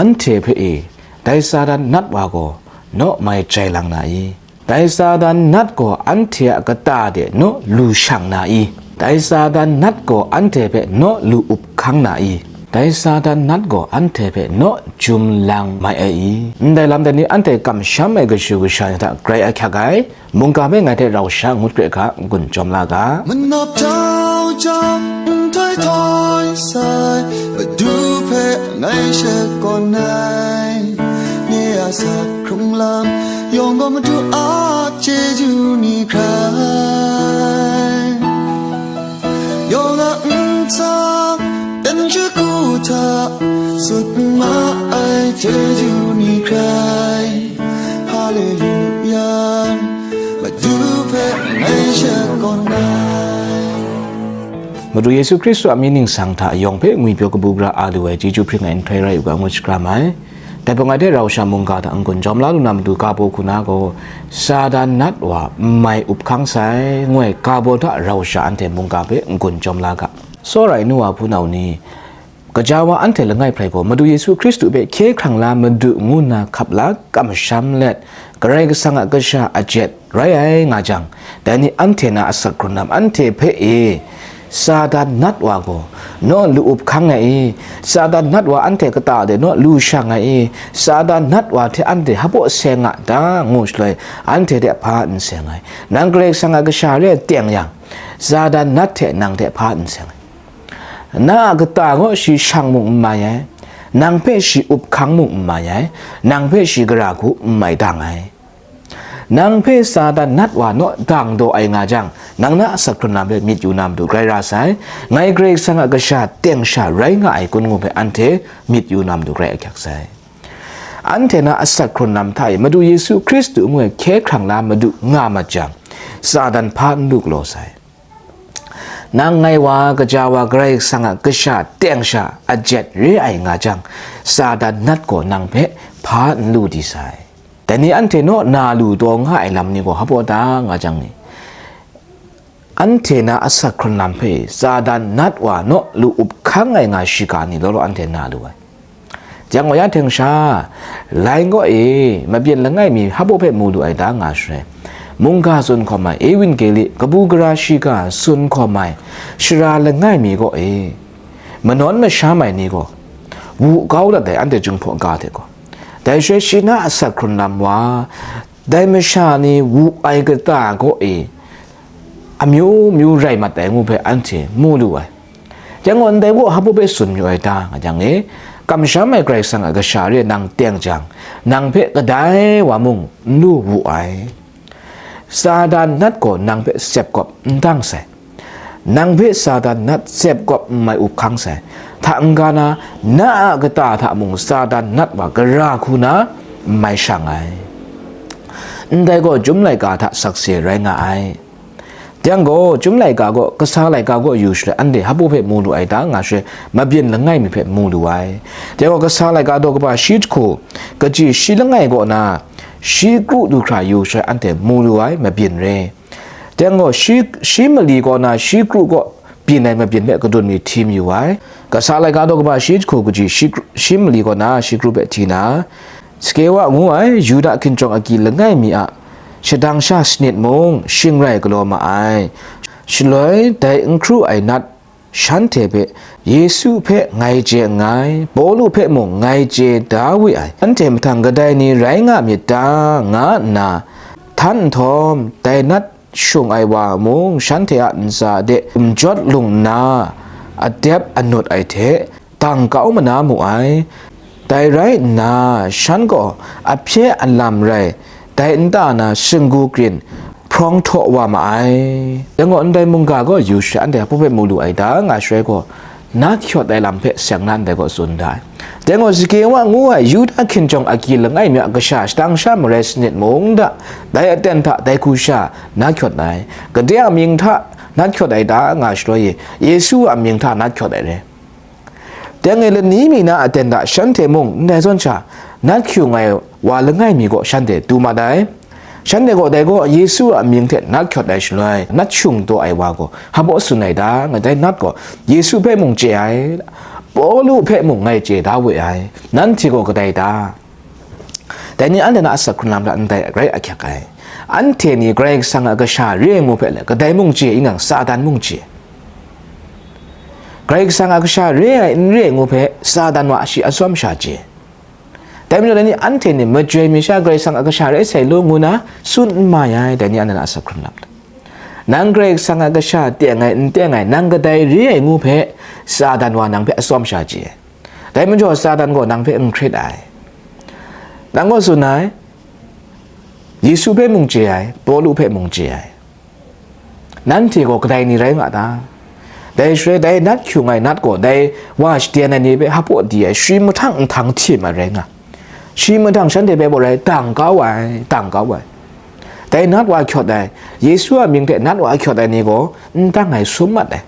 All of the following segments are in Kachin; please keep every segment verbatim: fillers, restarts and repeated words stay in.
anhte hpe e, dai Satan nat wa gaw naw mai jai lang na i? Dai Satan nat gaw anhte a kata de naw lu shang na i? Dai Satan nat gaw anhte hpe naw lu up hkang na i? Dai Satan nat gaw anhte hpe naw jum lang mai ai i? Ndai lam dai ni anhte kamsham ai kashu kasha ni hta grai ahkyak ai. Mungga hpe ngai hte rau sha ngut kre hka, n-gun jawm la ga. Manap jau jau, nhtoi htoi sai, Madu hpe ngai shakawn ai. Nye a sak hkrung lam yawng gaw Madu a chyeju ni hkrai. Yawng a ntsa, n shagu hta, sut n ma ai chyeju ni hkrai. Haleluya, Madu hpe ngai shakawn ai. Madu Yesu Hkristu a mying ningsang hta yawng hpe ngwipyaw kabu gara a lu ai chyeju hpring ai nhtoi rai u ga ngu shakram ai. Dai hpang ngai hte rau sha mungga hta n-gun jawm la lu na matu ga baw hku na gaw, Satan nat wa n mai up hkang sai, ngu ai ga baw hta rau sha anhte mungga hpe n-gun jawm la ga. Tsawra ai nu wa hpunau ni, gaja wa anhte langai hprai gaw Madu Yesu Hkristu hpe hkye hkrang la Madu ngu nna hkap la kamsham let, Karai Kasang a kasha a jet rai ai nga jang, dai ni anhte na asak hkrun lam anhte hpe e, Satan nat wa gaw naw lu up hkang ai i? Satan nat wa anhte kata de naw lu shang ai i? Satan nat wa hte anhte hpaw seng a ta? Ngu shaloi, anhte hte hpa n seng ai. Nang Karai Kasang a kasha re ai teng yang, Satan nat hte nang hte hpa n seng ai. Na a kata gaw shi shang mung n mai ai, nang hpe shi up hkang mung n mai ai, nang hpe shi gara hku n mai dang ai. Nang hpe Satan nat wa naw dang daw ai nga jang, nang na asak hkrun lam hpe myit yu na matu grai ra sai. Ngai Karai Kasang a kasha teng sha rai nga ai kun ngu hpe anhte myit yu na matu grai ahkyak sai. Anhte na asak hkrun lam hta e Madu Yesu Hkristu ngu ai hkye hkrang la Madu nga mat jang, Satan hpa n lu galaw sai. Nang ngai wa, gaja wa Karai Kasang a kasha teng sha a jet re ai nga jang, Satan nat gaw nang hpe hpa n lu di sai. Dai ni anhte naw na lu taw nga ai lam ni gaw hpaw da nga jang ni? Anhte na asak hkrun lam hpe Satan nat wa naw lu up hkang ai nga shiga ni law law anhte na lu ai. Jang wa ya hten sha, lai gaw e, mabyin langai mi hpaw hpe mu lu ai ta nga shaloi, mungga tsun hkawm ai, Ewanggeli kabu gara shiga tsun hkawm ai, shara langai mi gaw e, manawn masham ai ni gaw wu kau dat ai, anhte Jinghpaw ga hte gaw. Dai shaloi shi na asak hkrun lam wa, dai masha ni wu ai kata gaw e, amyu myu rai mat ai ngu hpe anhte mu lu ai. Yang gaw, ndai gaw hpaw hpe tsun mayu ai ta, nga jang e, kamsham ai Karai Kasang a kasha re nang teng jang, nang hpe kadai wa mung n lu wu ai. Satan nat gaw nang hpe sep gawp n dang sai. Nang hpe Satan nat sep gawp n mai up hkang sai. Hta n-ga na, na a kata hta mung Satan nat wa gara hku na n mai shang ai. Ndai gaw Chyum laika hta sakse rai nga ai. Yang gaw, Chyum laika gaw, kasa laika gaw yu shaloi, anhte hpaw hpe mu lu ai ta, nga shaloi, mabyin langai mi hpe mu lu ai. Yang gaw, kasa laika daw kaba shi jahku, kaji shi langai kaw na, shi kru du hkra yu shaloi, anhte mu lu ai, mabyin re. Yang gaw, shi, shi mali kaw na, shi kru kaw byin ai mabyin hpe kadun mi hti mayu ai. Kasa laika daw kaba shi jahku kaji shi kru, shi mali kaw na, shi kru hpe hti na, Skewa ngu ai Yuda hkinjawng agyi langai mi a shadang sha sanit mung shing rai galaw ma ai. Shaloi dai n hkru ai nat shanhte hpe, Yesu hpe ngai chye nngai, Pawlu hpe mung ngai chye da we ai, anhte mahtang kadai ni rai nga myit ta, nga nna htan nhtawm, dai nat shung ai wa mung shanhte a ntsa de gumjawt lung nna, adep anut ai hte, dang kau mana mu ai. Dai rai nna, shan gaw ahpye alam rai, dai nta na shinggu krin hprawng htaw wa ma ai. Dai gaw, ndai mungga gaw yu sha, anhte hpaw hpe mu lu ai ta, nga shaloi gaw, na kyawt ai lam hpe seng na ndai gaw tsun da ai. Dai gaw, Zikewa ngu ai Yuda hkinjawng agyi langai mi a kasha shadang sha marai sanit mung da, dai aten hta dai hku sha na kyawt ai. Gade a mying hta na kyawt ai ta, nga shaloi, Yesu a mying hta na kyawt ai re. Dai e lani mi na aten hta shanhte mung ndai zawn sha, nat hkyung ai wa langai mi gaw shanhte du mat ai. Shanhte gaw dai gaw Yesu a mying hte nat kyawt ai shaloi, nat shung taw ai wa gaw hpaw tsun ai ta, nga dai nat gaw Yesu hpe mung chye ai, Pawlu hpe mung ngai chye da we ai, nanhte gaw kadai ta? Dai ni anhte na asak hkrun lam hta ndai rai ahkyak ai. Anhte ni Karai Kasang a kasha re ai ngu hpe le, kadai mung chye, ingang Satan mung chye. Karai Kasang a kasha re ai, n re ai ngu hpe Satan wa shi atsawm sha chye. Dai majaw, dai ni anhte ni majoi mi sha Karai Kasang a kasha rai sai law ngu na tsun n mai ai, dai ni anhte na asak hkrun lam hta. Nang Karai Kasang a kasha teng ai, n teng ai, nang kadai re ai ngu hpe Satan wa nang hpe atsawm sha chye ai. Dai majaw, Satan gaw nang hpe n hkrit ai. Nang gaw tsun ai, Yesu hpe mung chye ai, Pawlu hpe mung chye ai. Nanhte gaw kadai ni rai nga ta? Dai shaloi, dai nat hkyung ai nat gaw, dai wa shaden ai ni hpe hpaw di ai, shi mahtang nhtang htim ai rai nga. Shi mahtang shanhte hpe baw rai dang kau ai, dang kau ai. Dai nat wa hkyawt ai, Yesu a mying hte nat wa hkyawt ai ni gaw n dang ai sum mat ai.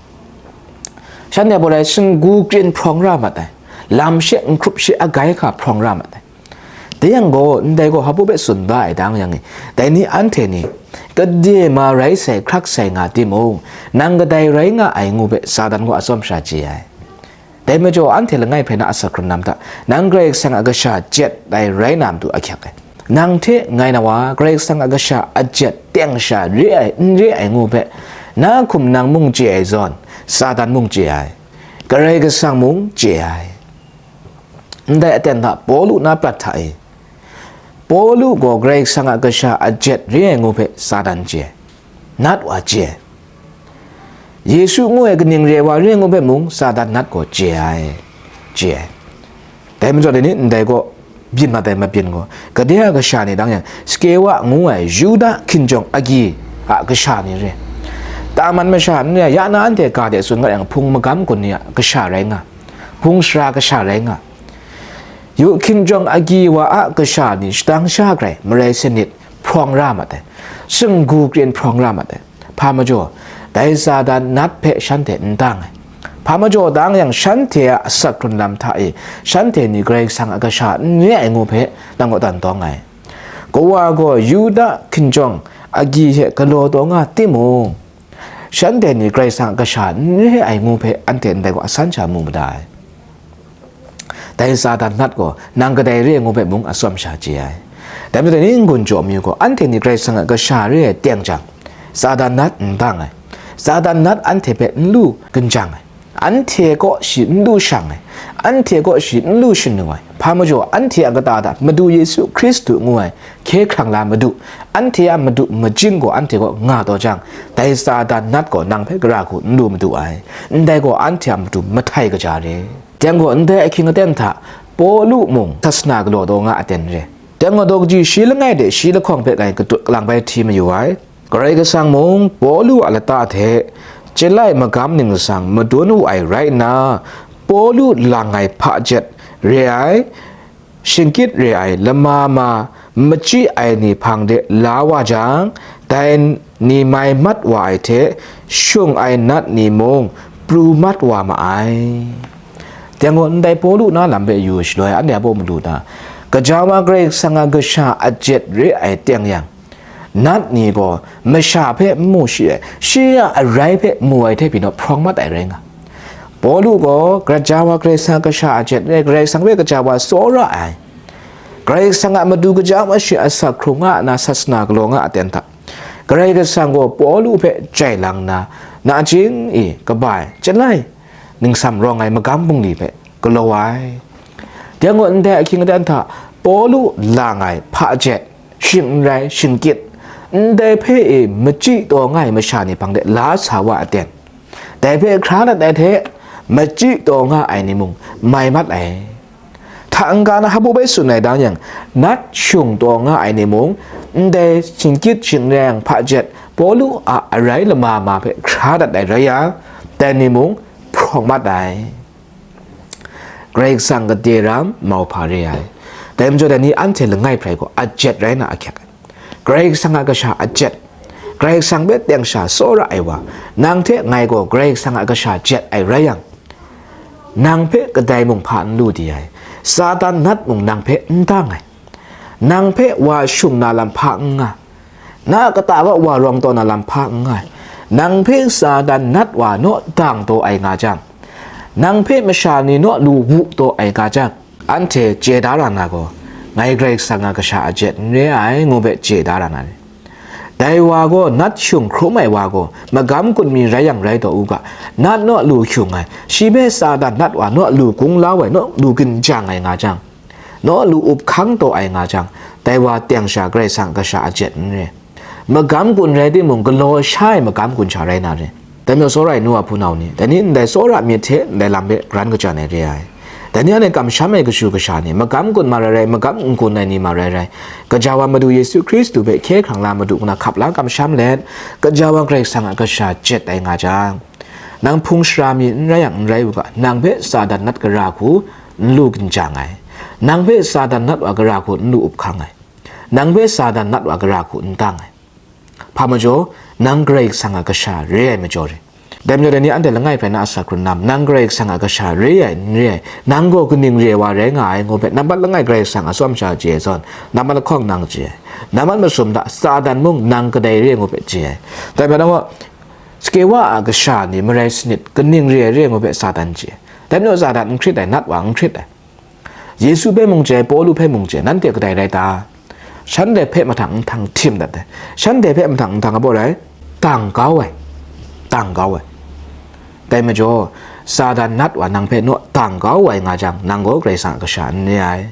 Shanhte baw rai singgu krin hprawng ra mat ai, lam she n hkrup she agai hka hprawng ra mat ai. Dai yang gaw, ndai gaw hpaw hpe tsun da ai dang yang e, dai ni anhte ni, kade ma rai sai, hkrak sai nga timung, nang kadai rai nga ai ngu hpe Satan gaw atsawm sha chye ai. Dai majaw, anhte langai hpe na asak hkrun lam hta, nang Karai Kasang a kasha jet ai rai na matu ahkyak ai. Nang hte ngai na wa, Karai Kasang a kasha a jet teng sha re ai, n re ai ngu hpe, na hkum nang mung chye ai zawn, Satan mung chye ai, Karai Kasang mung chye ai. Ndai aten hta Pawlu na prat hta e, Pawlu gaw Karai Kasang a kasha a jet re ai ngu hpe Satan chye, nat wa chye. Yesu ngu ai kaning re ai wa re ai ngu hpe mung Satan nat gaw chye ai, chye ai. Dai majaw, dai ni ndai gaw byin mat ai mabyin gaw, kade a kasha ni dang yang, Skewa ngu ai Yuda hkinjawng agyi a kasha ni re. Taman masha n re ai, ya na anhte ga de tsun ga yang, hpung magam gun ni a kasha rai nga, hpung sara kasha rai nga. Yu hkinjawng agyi wa a kasha ni shadang sha grai marai sanit hprawng ra mat ai, singgu krin hprawng ra mat ai. Hpa majaw, dai Satan nat hpe shanhte n dang ai. Hpa majaw dang yang, shanhte a asak hkrun lam hta e, shanhte ni Karai Kasang a kasha n re ai ngu hpe nang kaw dan dawng ai. Kawa gaw Yuda hkinjawng agyi hte galaw taw nga timung, shanhte ni Karai Kasang a kasha n re ai ngu hpe anhte ndai gaw asan sha mu mada ai. Dai Satan nat gaw nang kadai re ai ngu hpe mung atsawm sha chye ai. Dai majaw, dai ni n-gun jaw mi u gaw, anhte ni Karai Kasang a kasha re ai teng jang, Satan nat n dang ai. Satan nat anhte hpe n lu ginjang ai. Anhte kaw shi n lu shang ai. Anhte kaw shi n lu shanu ai. Hpa majaw, anhte a kata hta Madu Yesu Hkristu ngu ai hkye hkrang la Madu, anhte a Madu majing gaw anhte kaw nga taw jang, dai Satan nat gaw nang hpe gara hku n lu madu ai. Ndai gaw anhte a matu mahtai kaja re. Dai gaw, ndai ahkying aten hta Pawlu mung sasana galaw taw nga aten re. Dai gaw, daw kaji shi langai de shi lahkawng hpe ngai katut kalang bai hti mayu ai. Karai Kasang mung Pawlu a lata hte chyalai magam ningsang madun wu ai rai nna, Pawlu lang ai hpajet re ai, shingkyit re ai lama ma machyi ai ni hpang de la wa jang, dai ni mai mat wa ai hte shung ai nat ni mung pru mat wa ma ai. Dai gaw, ndai Pawlu na lam hpe yu shaloi, anhte a baw malu na, gaja wa Karai Kasang a kasha a jet re ai teng yang, nat ni gaw masha hpe n mu shi ai, shi a arai hpe mu ai hte pyi naw hprawng mat ai rai nga. Pawlu gaw gaja wa Karai Kasang a kasha a jet re ai, Karai Kasang hpe gaja wa tsawra ai, Karai Kasang a matu gaja wa shi a asak hkrung nga nna sasana galaw nga aten hta, Karai Kasang gaw Pawlu hpe jai lang nna, nachying e kaba ai chyalai ningsam rawng ai magam bungli hpe galaw ai. Dai gaw, ndai ahkying aten hta Pawlu lang ai hpajet, shing n rai, shingkyit, ndai hpe e machyi taw nga ai masha ni hpang de la sa wa aten, dai hpe hkra dat ai hte machyi taw nga ai ni mung mai mat ai. Hta n-ga na hpaw bai tsun ai dang yang, nat shung taw nga ai ni mung, ndai shingkyit shing n rai yang hpajet Pawlu a arai lama ma hpe hkra dat ai rai yang, dai ni mung hprawng mat ai. Karai Kasang gade ram mauhpa re ai. Dai majaw, dai ni anhte langai hprai gaw a jet rai na ahkyak ai. Karai Kasang a kasha a jet, Karai Kasang hpe teng sha tsawra ai wa, nang hte ngai gaw Karai Kasang a kasha jet ai rai yang, nang hpe kadai mung hpa n lu di ai, Satan nat mung nang hpe n dang ai, nang hpe wa shung na lam hpa n nga, na kata wa wa rawng taw na lam hpa n nga ai, nang hpe Satan nat wa naw dang taw ai nga jang, Nang hpe masha ni naw lu wu taw ai nga jang, anhte chye da ra na gaw, ngai Karai Kasang a kasha a jet n re ai, ngu hpe chye da ra na ni? Dai wa gaw nat hkyung hkrum ai wa gaw, magam gun mi rai yang rai taw u ga, nat naw lu hkyung ai, shi hpe Satan nat wa naw lu kung lau ai, naw lu ginjang ai nga jang, naw lu up hkang taw ai nga jang, dai wa teng sha Karai Kasang a kasha a jet n re. Magam gun rai timung, galaw sha ai magam gun sha rai na re. Dai majaw, tsawra ai nu wa hpunau ni, dai ni ndai tsawra myit hte ndai lam hpe garan kajan ai re ai. Dai ni anhte kamsham ai kashu kasha ni, magam gun ma rai rai, magam n gun ai ni ma rai rai, gaja wa Madu Yesu Hkristu hpe hkye hkrang la Madu ngu na hkap la kamsham let, gaja wa Karai Kasang a kasha jet ai nga jang, nang hpung sara mi n rai yang n rai u ga, nang hpe Satan nat gara hku n lu ginjang ai, nang hpe Satan nat wa gara hku n lu up hkang ai, nang hpe Satan nat wa gara hku n tang ai. Hpa majaw, nang Karai Kasang a kasha re ai majaw re. Dai majaw, dai ni anhte langai hpe na asak hkrun lam, nang Karai Kasang a kasha re ai, n re ai, nang gaw kaning re ai wa rai nga ai, ngu hpe nambat langai Karai Kasang a tsawm sha chye ai zawn, nambat lahkawng nang chye ai, nambat masum hta Satan mung nang kadai re ai, ngu hpe chye ai. Dai hpe nang gaw, Skewa a kasha ni marai sanit, kaning re ai re ai, ngu hpe Satan chye ai. Dai majaw, Satan n hkrit ai, nat wa n hkrit ai. Yesu hpe mung chye, Pawlu hpe mung chye, nanhte kadai rai ta? Shanhte hpe mahtang nhtang htim dat ai. Shanhte hpe mahtang nhtang a baw rai, tang kau ai, tang kau ai. Dai majaw, Satan nat wa nang hpe naw tang kau ai nga jang, nang gaw Karai Kasang a kasha n re ai.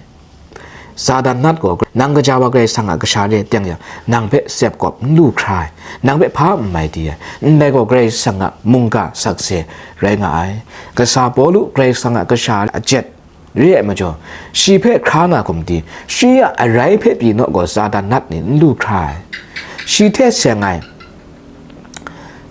Satan nat gaw nang gaja wa Karai Kasang a kasha re teng yang, nang hpe sep kawp n lu hkra ai, nang hpe hpa n mai di ai, ndai gaw Karai Kasang a mungga sakse rai nga ai. Kasa Pawlu Karai Kasang a kasha a jet re ai majaw, shi hpe hkra na gumdi, shi a arai hpe pyi naw gaw Satan nat ni n lu hkra ai. Shi hte seng ai,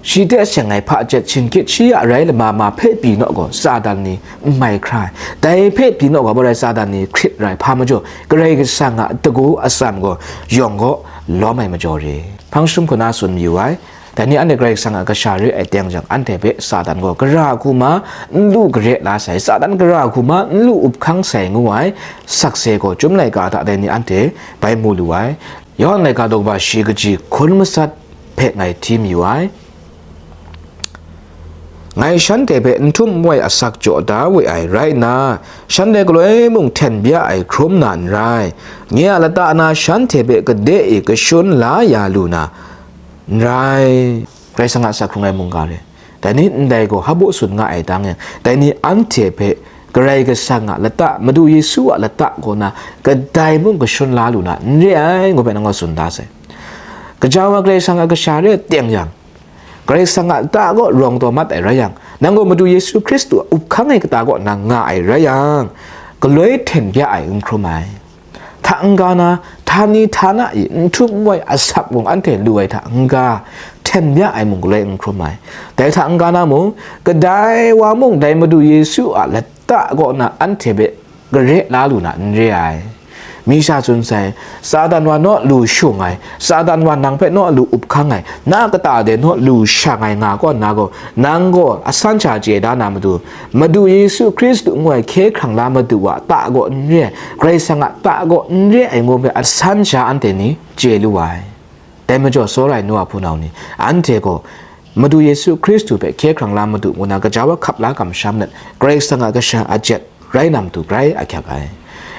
shi hte seng ai hpajet shingkyit shi a arai lama ma hpe pyi naw gaw Satan ni n mai hkra ai. Dai hpe pyi naw gaw, baw rai Satan ni hkrit rai hpa majaw, Karai Kasang a dagu atsam gaw yawng gaw lawm ai majaw re. Hpang jahtum hku na tsun mayu ai. Dai ni anhte Karai Kasang a kasha re ai teng jang, anhte hpe Satan gaw gara hku ma n lu gare la sai, Satan gara hku ma n lu up hkang sai ngu ai sakse gaw, Chyum laika hta dai ni anhte bai mu lu ai. Yawhan laika daw kaba shi kaji hkun matsat hpe ngai hti mayu ai. Ngai shanhte hpe n htum n wai asak jaw da we ai rai nna, shanhte galoi mung hten bya ai hkrum na n rai, nye a lata na shanhte hpe gade e kashun la ya lu na, n rai. Karai Kasang a asak hkrung ai mungga re. Dai ni ndai gaw hpa tsun nga ai tang yang, dai ni anhte hpe Karai Kasang a lata, Madu Yesu a lata kaw na kadai mung kashun la lu na n re ai, ngu hpe nang gaw tsun da sai. Gaja wa Karai Kasang a kasha re teng yang, Karai Kasang a lata kaw rawng taw mat ai rai yang, nang gaw Madu Yesu Hkristu a up hkang ai kata kaw na nga ai rai yang, galoi hten bya ai n hkrum ai. Hta n-ga na, htani htana e n htum n wai asak mung anhte lu ai hta n-ga, hten bya ai mung galoi n hkrum ai. Dai hta n-ga na mung, kadai wa mung dai Madu Yesu a lata kaw na anhte hpe gare la lu na n re ai. Mi sha tsun sai, Satan wa naw lu shung ai, Satan wa nang hpe naw lu up hkang ai, na kata de naw lu shang ai nga kaw nna gaw, nang gaw asan sha chye da na matu, Madu Yesu Hkristu ngu ai hkye hkrang la Madu wa ta kaw n re ai, Karai Kasang a ta kaw n re ai ngu hpe asan sha anhte ni chye lu ai. Dai majaw, tsawra ai nu a hpunau ni, anhte gaw Madu Yesu Hkristu hpe hkye hkrang la Madu ngu na gaja wa hkap la kamsham let, Karai Kasang a kasha a jet rai na matu grai ahkyak ai.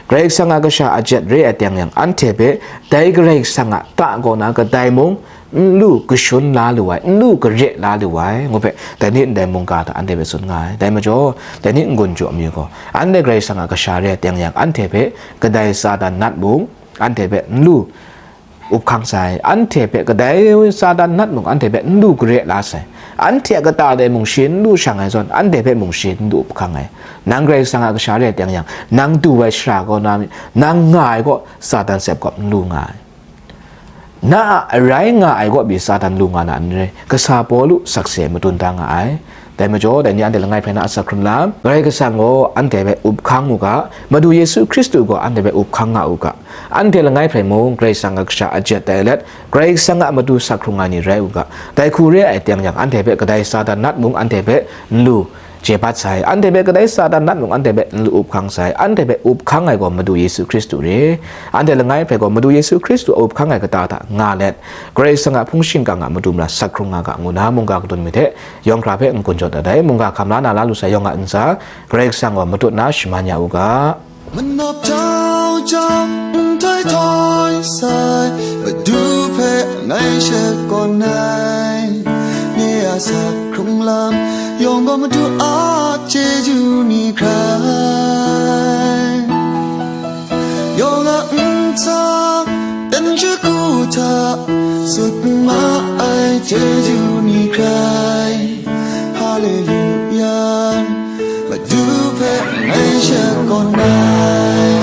Karai Kasang a kasha a jet re ai teng yang, anhte hpe dai Karai Kasang a ta kaw na kadai mung n lu kashun la lu ai, n lu gare la lu ai, ngu hpe dai ni ndai mungga hta anhte hpe tsun nga ai. Dai majaw, dai ni n-gun jaw mi gaw, anhte Karai Kasang a kasha re ai teng yang, anhte hpe kadai Satan nat mung, anhte hpe n lu up hkang sai, anhte hpe kadai Satan nat mung, anhte hpe n lu gare la sai. Anhte a kata dai mung shi n lu shang ai zawn, anhte hpe mung shi n lu up hkang ai. Nang Karai Kasang a kasha re ai teng yang, nang du ai shara kaw na mi, nang nga ai kaw Satan sep kawp n lu nga ai. Na a arai nga ai kaw pyi Satan lu nga na n re, kasa Pawlu sakse madun da nga ai. Dai majaw, dai ni anhte langai hpe na asak hkrung lam, Karai Kasang gaw anhte hpe up hkang u ga, Madu Yesu Hkristu gaw anhte hpe up hkang nga u ga, anhte langai hpe mung Karai Kasang a kasha a jet tai let, Karai Kasang a matu sak hkrung ai ni rai u ga, dai hku re ai teng yang, anhte hpe kadai Satan nat mung anhte hpe n lu chye bat sai. Anhte hpe kadai Satan nat mung anhte hpe n lu up hkang sai. Anhte hpe up hkang ai gaw Madu Yesu Hkristu re. Anhte langai hpe gaw Madu Yesu Hkristu a up hkang ai kata hta nga let, Karai Kasang a hpung shingkang a matu mara sat hkrung nga ga, ngu na mungga kadun myit hte yawng hkra hpe n-gun jawt dat ai. Mungga hkam la na la lu sai yawng a ntsa, Karai Kasang gaw matut na shaman ya u ga. Manawp jau jau, nhtoi htoi sai, Madu hpe ngai shakawn ai. Nye a sat hkrung lam yawng gaw Madu a chyeju ni hkrai. Yawng a ntsa, dan shagu hta, sut ma ai chyeju ni hkrai. Haleluya, Madu hpe ngai shakawn ai.